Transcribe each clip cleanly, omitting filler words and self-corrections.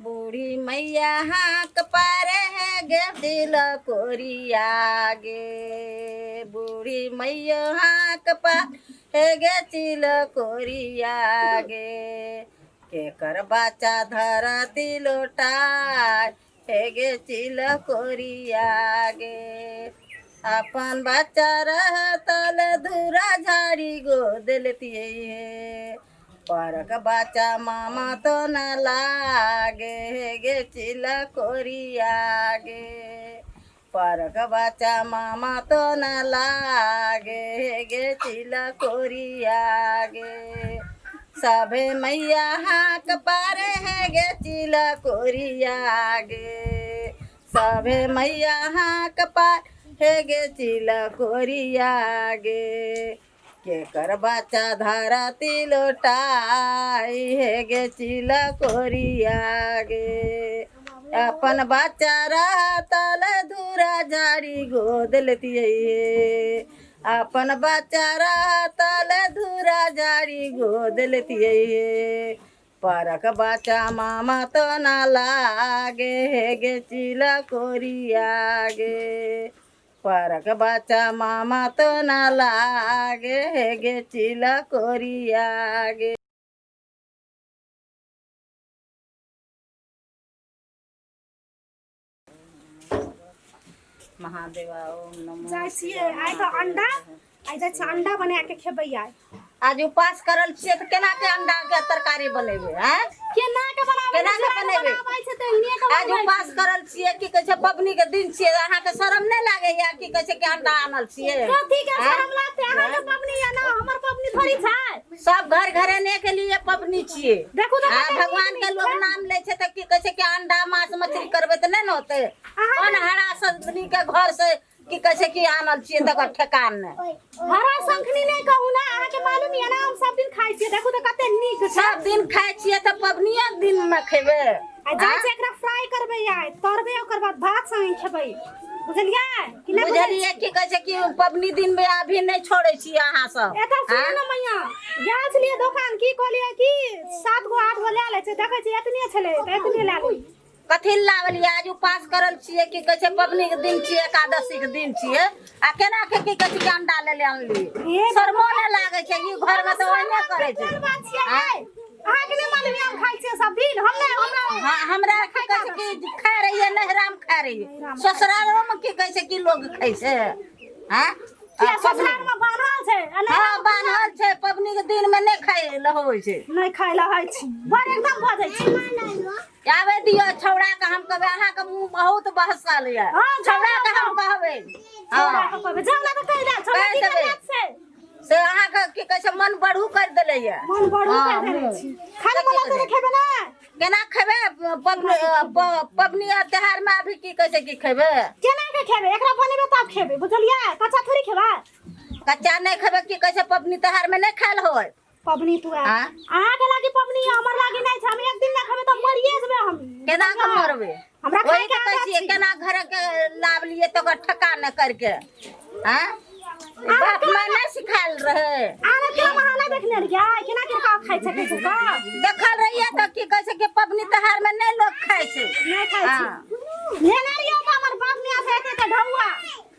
बूढ़ी मैया हाँक पारे है गे दिल कोरिया गे। बूढ़ी मैया हाँक पारे गे चिल कोरिया गे। केकर बच्चा धरती लोटाय हे गे चिल कोरिया गे। अपन बच्चा रहतल धूरा झाड़ी गोद लेतियै हे। परक बच्चा मामा तो न लागे हे गे चिल कोरिया गे। परक बच्चा मामा तो न लागे हे गे चिल कोरिया गे। सभे मैया हाँक पारे हे गे चिल कोरिया गे। सभे मैया हाँक पारे हे गे चिल कोरिया गे। केकर बच्चा धरती लोटाई हे गे चिल कोरिया गे। अपन बच्चा रहतल धूरा झाड़ी गोद लेतियै हे। अपन बच्चा रहतल धूरा झाड़ी गोद लेतियै हे। परक बच्चा मामा तो न लागे हे गे चिल कोरिया गे। परक बच्चा मामा तो न लागे हे गे चिल कोरिया गे। महादेवा ओम नमो जाइ छियै आइ तऽ अंडा, आइ जाइ छियै अंडा बना के खेबै आइ। आज उपास करल छियै तऽ केना के अंडा के तरकारी बनेबै? आँय, केना के बनाबै? केना के बनेबै? बनाबै छै तऽ एहने के आज उपास करल छियै, की कहै छै, पबनी के दिन छियै, अहाँके शरम नहि लागैया की कहै छै कि अंडा आनल छियै? कथी के शरम लागतै? अहाँके पबनी या ना, हमर पबनी थोड़ी छै। सब घर घरेने के लिए पबनी छियै। देखू तऽ आ कते भगवान नीक के लोग छै। नाम लै छै तऽ की कहै छै कि अंडा मांस मछली करबै तऽ नहि ने होतै। कोन हरा सजनी के घर से की कहै छै कि आनल छियै तकर ठेकान नहि। हरा शंखनी नहि कहू ना, अहाँके मालूम ये ना हम सब दिन खाइ छियै। देखू तऽ कते नीक छै। सब दिन खाइ छियै तऽ पबनिये दिन मे खेबै। आ जाइ छै एकरा फ्राई करबै आइ, तरबै, ओकर बाद भात संगे खेबै। बुझलियै कि नहि? बुझलियै की कहै छै कि पबनी दिन मे अभी नहि छोड़ै छियै अहाँ सब। एतऽ सुनू ने मैया, गेल छलियै दोकान, की कहलियै कि 7 गो 8 गो लए लै छै, देखै छियै एतने छलै तऽ एतने लए लेलियै। कथी लए लाबलियै? आज उपास करल छियै, की कहै छै, पबनी के दिन छियै, एकादशी के दिन छियै, आ केना के की कहै छै कि अंडा ले आनलियै? हे शरमो नहि लागै छै? ई घर मे तऽ ओहने करै छै। कोन बात छियै यै? अहाँके नहि मालूम यऽ हम खाइ छियै सब दिन? हम नहि, हमरा हाँ, हमरा की कहै छै कि खाइ रहियै नैहरामे, खाइ रहियै ससुरालोमे, की कहै छै कि लोग खाइ छै? हाँ, किया ससुरालमे बान्हल छै? आ नहि हाँ, बान्हल छै। पबनी के दिन मे नहि खाइ लए होइ छै। नहि खाइ लए होइ छै, बड़ एकदम भऽ जाइ छै। आबै दियौ छौड़ा के, हम कहबै अहाँके मुँह बहुत बहसल यऽ। हाँ, छौड़ा के हम कहबै। छौड़ा के कहबै, जाउ ने तऽ कहि देब छौड़ा कहि की देबै। करत से। से अहाँके की कहै छै मन बढ़ू करि देले यऽ। मन बढ़ू हाँ, कर देने मुँह। छी। खाली मन लगतै तऽ खेबै ने। केना खेबै पबनी, पबनी आ त्योहार मे अभी की कहै छै कि खेबै? केना के खेबै? एकरा बनेबै तब खेबै, बुझलियै? कच्चा थोड़ी खेबै। कच्चा नहि खेबै, की कहै छै, पबनी त्योहार मे नहि खायल होय पबनी तू आँ? अहाँके लागी पबनी हमर लागी नहि छै। हम एक दिन नहि खेबै तऽ मरिए जेबै हम। केना के मरबै? हमरा वही खाय के तऽ कहै आदत छियै छै। केना घर के लाबलियै तऽ ओकर ठेका नहि करके? आँ, बाप माय नहि सिखायल रहे? आर के अहाँ नहि देखने रहियै केना के का खाइ छै? कैसे का देखल रहियै तऽ की कहै छै कि पबनी त्योहार मे नहि लोग खाइ छै। नहि खाइ छै। हाँ। लेने रहियै तऽ हमर बाप माय से एते तऽ ढौआ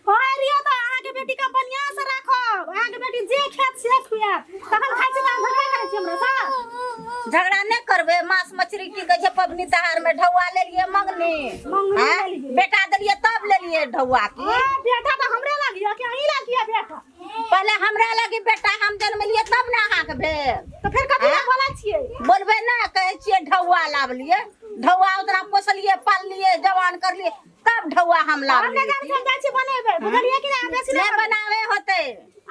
कहै रहियै तऽ अहाँके बेटी के बढ़िआँ से राखब, अहाँके बेटी जे खेत से खुआयब, तखन खाइ छै तऽ अहाँ झगड़ा करै छी हमरा से? झगड़ा नहि करबै। मांस मछली की कहै छै पबनी त्योहार मे ढौआ लेलियै मंगनी। मंगनी आँय? लेलियै। बेटा देलियै तब लेलियै ढौआ की? हाँ, बेटा तऽ हमरे लागिया कि अहीं लागिया बेटा? पहिले हमरा लगी बेटा, हम जन्मलियै तब ने अहाँके भेल। तऽ फेर कथी लए आँय? बोलै छियै? बोलबै ने, कहै छियै ढौआ लाबलियै, ढौआ उतना पोसलियै पाललियै जवान करलियै तब ढौआ हम हम नहि लाबलियै। जानै छी, हम जाइ छी बनेबै, बुझलियै कि नहि? बेसी नहि नहि बनावे होतै।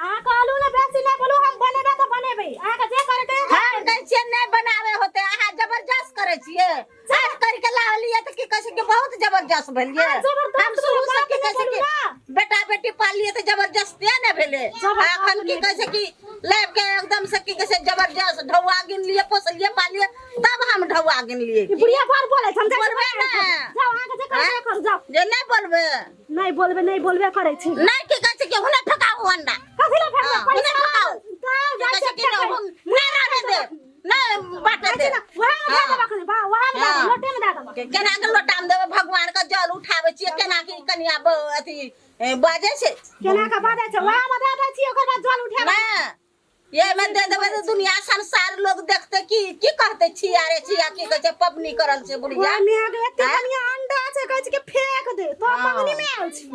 अहाँ कहलहुँ ने बेसी नहि बोलू, हम बनेबै तऽ बनेबै, अहाँके जे करैके हम कहै छियै नहि बनावे होतै, अहाँ जबरदस्त करै छियै। आज करके लावलियै तऽ की कहै छै कि बहुत जबरदस्त भेलियै। अहाँ जबरदस्त हम शुरू से बात की नहि कहै छै बोलू कि ना। बेटा बेटी पाललियै तऽ जबरदस्ते ने भेलै। जबरदस्त अखन की नहि। कहै छै कि लाबि के एकदम से की कहै छै जबरदस्त ढौआ गिनलियै, पोसलियै पाललियै तब हम ढौआ गिनलियै। ई बुढ़िया बड़ बोलै छै, हम जाइ छी बोलबै बनाबै। ने। जाउ, अहाँके जे करै आँय? से करू, जाउ। जे नहि बोलबै? नहि बोलबै, नहि बोलबे करै छी। नहि, की कहै छै कि हुने फेकाउ अंडा। कथी लए फेकबै? हाँ, हुने पैसा फेकाउ। तऽ की जाइ कहै छियै छै कि फेकै। नहि, नहि रहने देब, नहि बाटे जाइ छी देब। ने, उएह मे दए हाँ। देब अखने, वाह, उएह मे दए देब, हाँ। लोटे मे दए देब। केना के लोटा में देबै भगवान के जल उठाबै छियै केना के कनिया अथी बाजै छै केना के बाजै छै वएह में दे दै छियै ओकर बाद जल उठेबै ना ये में दे देबै तऽ दुनिया संसार लोग देखते की की कहते छिया रे छिया की कहै छै पबनी करल छै बुढ़िया वएह मियाँ के एते आँय? बढ़िया अंडा छै कहै छै कि फेंक दे तो हाँ। मंगनी में आयल छी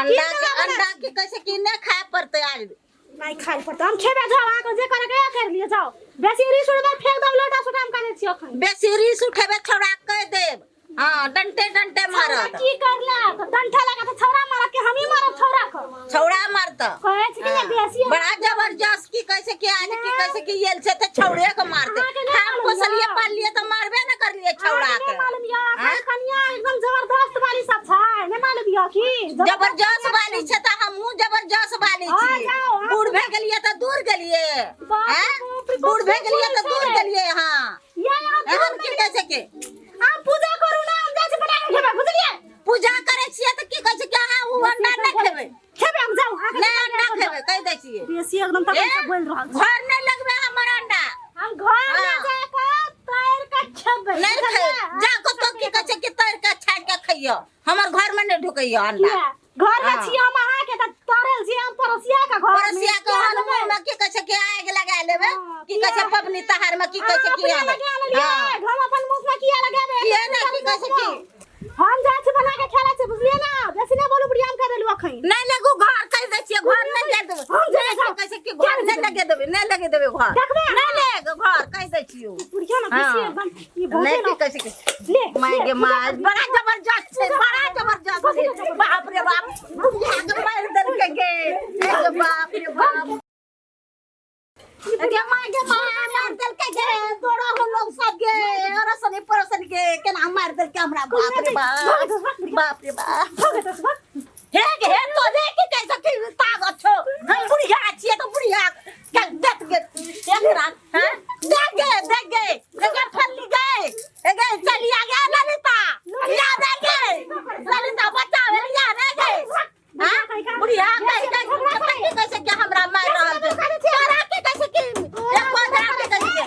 अंडा के अंडा की कहै छै कि नहि खाय पड़तै आज नहीं खाइ पड़तै हम खेबे जाओ अहाँके जे करे के कर लिअ जाओ बेसी रिस उठबै फेंक देब लोटा सोटा हम करै छी अखन बेसी रीस उठेबै छौड़ा कहि देब हाँ डंटे डंटे छौड़ा मारत की करला तऽ डंठा लगा तऽ छौड़ा मारत कि हमही मारब छौड़ा के छौड़ा मारत कहै छै कि नहि बेसी बड़ा जबरदस्त की कहै छै कि आज की कहै छै कि येल छै तऽ छौड़े के मारते अहाँके नहि हम मालूम पोसलिए यऽ। पाललिए तऽ मारबे ने करलिए छौड़ा अहाँके के नहि मालूम यऽ आँय? अखन कनिया एकदम जबरदस्त वाली सब छै नहि मालूम यऽ की जबरदस्त वाली छै तऽ हमहूँ जबरदस्त वाली हाँ, छी जाओ, अहाँ बूढ़ भए गेलिए तऽ दूर गेलिए बाप रे आँय? बाप रे, बूढ़ भए गेलिए तऽ दूर छै। गेलिए हाँ या यहाँ एहन की कहै छै कि अहाँ पूजा करू ना हम जाइ छी बना के खेबै बुझलियै पूजा करै छियै तऽ की कहै छै कि अहाँ ओ अंडा नहि खेबै खेबै हम जाउ अहाँके नहि अंडा खेबै कहि दै छियै बेसी एकदम तखन से बोलि रहल छी घर नहि लगबै हमर अंडा हम घर में हाँ। जा के तैर के खेबै नहि बुझलियै? खाइ जा कतौ की कहै छै कि तैर के छानि के खइयौ हमर घर में नहि ढुकैयौ अंडा किया? घर में हाँ। छी हम अहाँके तऽ तरल छी हम पड़ोसिया के घर में पड़ोसिया के किया हन लेबै? मुँह में की कहै छै कि आगि लगा लेबै हाँ, की कहै छै किया? पबनी तिहार में की कहै छै अहाँ कि अपने लगा लेलियै हाँ। हम अपन मुँह में किया लगेबै किया ने की कहै छै कि हम जाइ छी बना के खेलै छी बुझलियै ना बेसी नहि बोलू बुढ़िया हम कह देलू अखन नहि लगू घर कहि दै छियै घर नहि जाय देबै हम जेबै नहि की कहै छै कि घर नहि लगे देबै नहि लगे देबै घर देखबै? नहि लगे घर कहि दै छियौ बुढ़िया ना बेसी हाँ। एकदम ई भौजी नहि ना की कहै छै कि ले माय ले, गे माय बड़ा जबरदस्त छै बड़ा जबरदस्त छै बाप रे बाप बुढ़िया के मारि देलकै गे ए गे बाप रे बाप गे माय गे माय मारि देलकै गे तोरा हो लोग सब गे अरसनी परसनी गे केना मारि देलकै हमरा बाप रे बाप बाप रे बाप भऽ गेल बस हे गे हे तोरे के कैसे की ताकत छौ हम बुढ़िया छियै तऽ बुढ़िया के देख गे एकरा हैं देख गे देख गे देख फल्ली गे ए गे चली आ गे ललिता या दे गे ललिता बचावे या रे गे हैं बुढ़िया कह के की कैसे के हमरा मार रहल छै तोरा के कैसे की एको जरा के कैसे के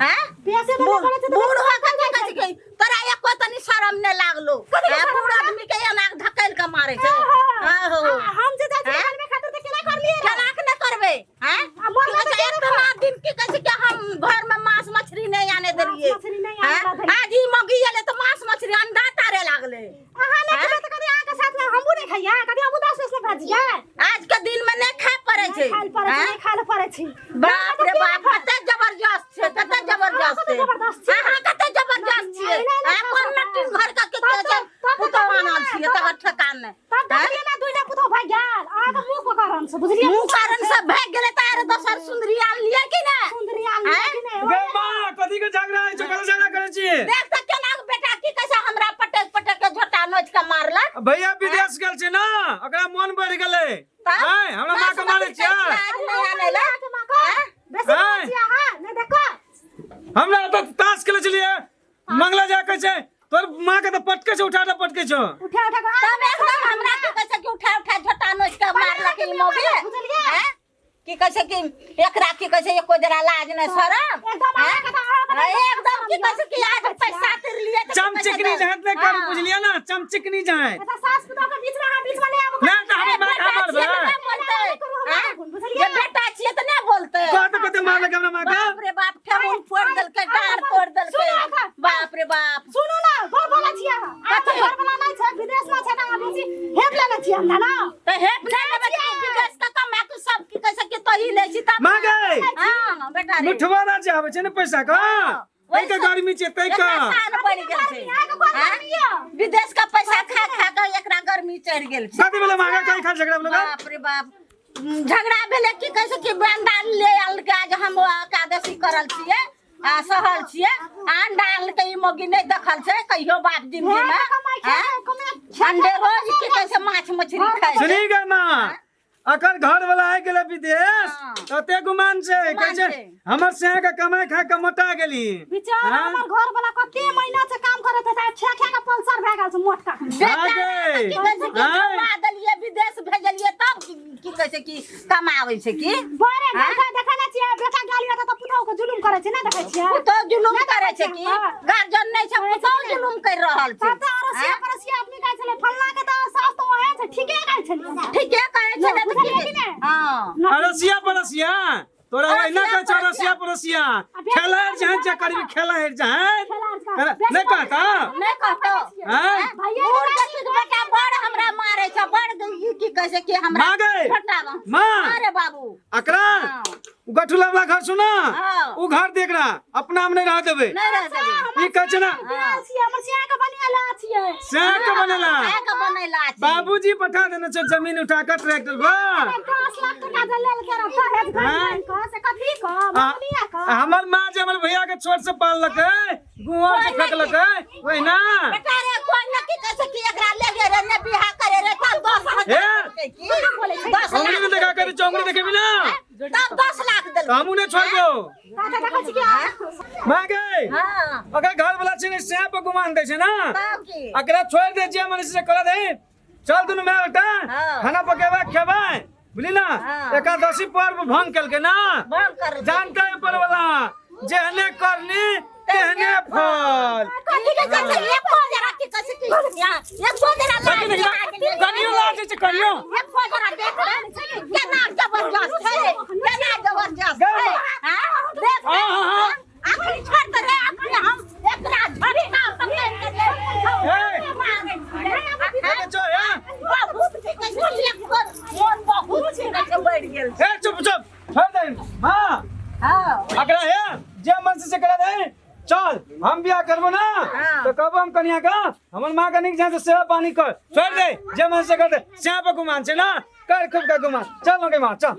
हैं बेसी बूढ़ करै छै तऽ बूढ़ हो के की कहै छै कि तोरा एको तनी शरम नहि लागलो कथी के आ शरम बूढ़ आदमी के एना धकेल के मारे छै हाँ, आहो हम जे जाइ छी हाँ? घर में खातिर तऽ केना करलियै रे? केना के नहि करबै हैं आ मोन की कहै छै लगै एतना दिन की कहै छै कि हम घर में मांस मछली नहि आने देलियै मछली नहि आने हैं? देलियै। आज ई मौगी एलै तऽ मांस मछली अंडा तारे लागलै अहाँ नहि हाँ? खेबै तऽ कभी अहाँके साथ में हमहूँ नहि खाइए कभी हमहूँ 10 बीस में भेजिए आज के दिन में नहि खाय पड़ै छै खाय लए पड़ै छै हैं? नहि खाय लए पड़ै छै बाप रे बाप कते जबरदस्त छै कते जबरदस्त छै कते जबरदस्त छै? अहाँ कते जबरदस्त छियै नहि, नहि, नहि, अहाँ कोन नटिन घर के के तब छै तऽ- तब तऽ पुतहु देखलियै आनल ने, छियै तब- तकर ठेकान नहि तब देखलियै ने दुइटा पुतहु भागि गेल अहाँके मुँह के कारण से बुझलियै मुँह कारण से भागि गेलै तऽ आर दोसर सुन्दरी आनलियै कि नहि सुन्दरी आनलियै आँय? कि नहि गे माँ कथी के झगड़ा है कथी झगड़ा करै छी देख तऽ केना के बेटा की कहै छै हमरा पटक पटक के झोटा नोच के मारलक भैया विदेश गेल छै ना ओकरा मोन बढ़ गेलै तब? आँय हमरा माँ के मारै छियै आज नहि आनै लए अहाँके माँ के आँय? बेसी आँय? बोलै छियै अहाँ नहि देखो हमरा तऽ ताश खेलै छलियै मंगला जा कहै छै तोर माँ के तऽ पटके छै उठा उठा पटके छौ उठा उठा के तब एकदम हमरा की कहै छै कि उठा उठा झोटा नोच के मारलक ई मौगी बुझलियै? आँय? की कहै छै कि एकरा की कहै छै एको जरा लाज नहि शरम एकदम आँय? अहाँके तऽ अहाँके तऽ एकदम की कहै छै कि आज पैसा तिर लिए तऽ की कहै छै चमचिकनी जहत नहि करू हाँ। बुझलियै ना चमचिकनी जहत एतऽ सास पुतोह के बीच में अहाँ बीच में नहि आबू नहि तऽ हमर माँ के बेटा मारबै छियै तऽ नहि बोलतै हमरा बुझलियै? जे बेटा छियै तऽ नहि बोलतै कहत कते मारलक हमरा माँ के बाप रे बाप ठेहुन फोड़ देलकै डाँड़ तोड़ देलकै सुनू एखन। बाप रे बाप सुनू ना घर वाला छियै अहाँ कथी? घर वाला नहि छै विदेश में छै तऽ अहाँ बेसी हेप लेने छियै हमरा ना तऽ हेप नहि लेबै तऽ विदेश के कमा के सब की कहै छै कि तोही लै छी तब माँ गै हाँ बेटा रे मुठवा राज्य आबै छै ने पैसा का वही तै के सब- गर्मी छै तै एकरा का शान बढ़ि गेल छै अहाँके कोन आँय? गर्मी यऽ? विदेश का पैसा खा खा के एकरा गर्मी चढ़ि गेल छै कथी भेलै माँ के कहीं खा झगड़ा भेलै बाप रे बाप झगड़ा भेलै की कहै छै कि अंडा ले आनलकै आज हम एकादशी करल छियै आ सहल छियै आ अंडा आनलकै ई मौगी नहि देखल छै कहियो बाप जिंदगी में हे, कमाइ आँय? छै, कमाइ अंडे रोज की कहै छै माछ मछली खाइ छै सुनी गे माँ अकर घर वाला आइ गेलै विदेश हाँ। तते गुमान छै गुमान कहै छै छै। हमर सेह के कमाइ खा के मोटा गेली बेचारा हाँ? हमर घर वाला कते महीना से काम करत है खे खे के पल्सर भए गेल छै मोटका बेचारा आगे। की कहै छै कि आँय? कमा देलियै विदेश भेजलियै तब की कहै छै कि कमाबै छै की बड़े हाँ? देखा देखा ना छियै बेटा गेल तऽ पुतहु के जुलुम करै छै, नहि देखै छियै? पुतोह जुलुम करै छै की? हाँ। गार्जियन नहि छै, पुतोह जुलुम करि रहल छै। तब तऽ अड़ोसिया पड़ोसिया आदमी कहै छलै फल्लाँ के तऽ सास तऽ ओहे छै, ठीके कहै छलै। ठीके कहै छै ने तऽ बुझलियै की? कि नहि? हँ। अड़ोसिया पड़ोसिया तोरा ओहिना कहै छै, अड़ोसिया पड़ोसिया खेला जहन जे करबी, खेला हेर जहन नहि कहता। नहि कहतो। हैं? भैया। बूढ़ देखी के बेटा बड़ हमरा मारे छै, बड़ ई की कहै छै कि हमरा माँ गै। फटाबा। माँ। अरे बाबू। अकरा हाँ। उ गठुला वाला घर सुना। हाँ। उ घर देख रहा अपना हम नहीं रह देबे। नहीं रह देबे। ई कहै छै ना। बियाह छियै, हमर सिया के बनेला छियै। सैं के बनेला। सैं के बनेला छै। बाबूजी पठा देने छै जमीन उठा के ट्रैक्टर पर। 10 लाख टका जे लेलकै रह दहेज घर हाँ। के से कथी के बनिया के? आ हमर माँ जे हमर भैया के छोट से पाललकै, गुआर से फेकलकै, ओहिना बेटा रे, कोई न की कहै छै कि एकरा ले गे रे, ने बियाह करे रे, तब 10,000 हे। देलकै की? 10 उंगली लाख में देखा करे, चौंगड़ी देखेबी ना। तब 10 लाख तऽ देलकै। हमहूँ नहि छोड़ देबो। ताता देखै छी कि माँ गे, हाँ। अगर घर वाला छै ने सैं पर गुमान दै छै ना। तब की? एकरा छोड़ दे, जे मन से करा दे। चल दुनू माय बेटा। हाँ। खाना पकेबै, खेबै, बुझली ना? हाँ। एकादशी पर्व भंग केलकै ना। बंद कर। जानते है पर वाला जेहने करनी तेहने फल। कथी के छै? एक जरा की कहै छै कि यहाँ एक जरा कनियो देखी, कनियो लाज छै, कनियो। एक जरा देख ले, केना जबरदस्त छै, केना जबरदस्त छै। हाँ, देख। हाँ, हाँ, हाँ। आखिरी छोड़ दे रे, आखिरी हम एकरा झटका पकड़ के ले। ए! देखै छौ, हे? बहुत की कहै छै, मोन बहुत छै बढ़ि गेल। हे, चुप चुप, छोड़ दे माँ। हाँ। अकरा हे जे मन से करा दे। चल, हम बियाह करबो ना। हाँ। तो कहबो हम कनिया का, हमर माँ का निक जान से सेवा पानी कर। छोड़ दे, जे मन से कर दे। सेवा पर गुमान छै ना, कर खूब का गुमान। चल गे माँ, चल।